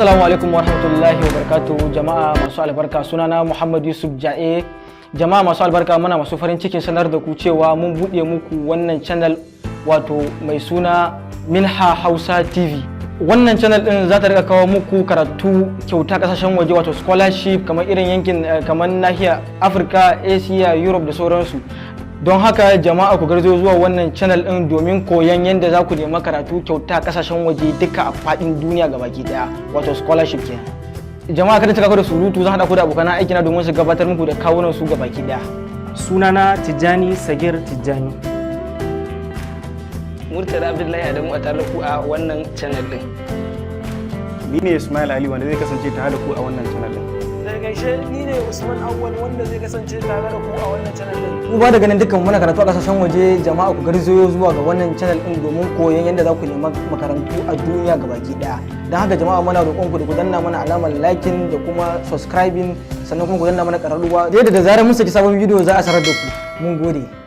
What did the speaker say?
Assalamu alaikum warahmatullahi wabarakatuh, jama'a masu albarka. Sunana Muhammad Yusuf Ja'e. Jama'a masu albarka, muna masu farin cikin sanar da ku cewa mun buɗe muku wannan channel, wato mai suna Minha Hausa TV. Wannan channel din za ta rika kawo muku karatu kyauta kasashen waje, wato scholarship, kamar irin yankin kamar nahiyar Afirka, Asia, Europe da sauransu. Don haka jama'a, ku garzo zuwa wannan channel din domin koyon yadda za ku nema karatu kyauta kasashen waje duka a faɗin duniya gabaki daya, wato scholarship kenan. Jama'a, kada cika ku da surutu, zan haɗa ku da abokan aiki na domin su gabatar muku da kawunan su gabaki daya. Sunana Tijjani Sagir Tijjani. Murtala Abdullahi Adamu a tare da ku a wannan channel din. Ni ne Ismail Ali, wanda zai kasance tare da ku a wannan channel din. Daga ƙarshe, ni ne Usman Awwal, wanda zai kasance tare da ku a wannan channel din. Ku ba daga nan dukkan muna karatu a kasashen waje. Jama'a, ku garzayo zuwa ga wannan channel din domin koyon yadda za ku nema makarantu a duniya gabaki daya. Don haka jama'a, muna roƙon ku da ku danna mana alamar liking da kuma subscribing, sannan kuma ku danna mana ƙararruwa, da yadda da zarar mun saki sabon bidiyo za a sanar da ku. Mun gode.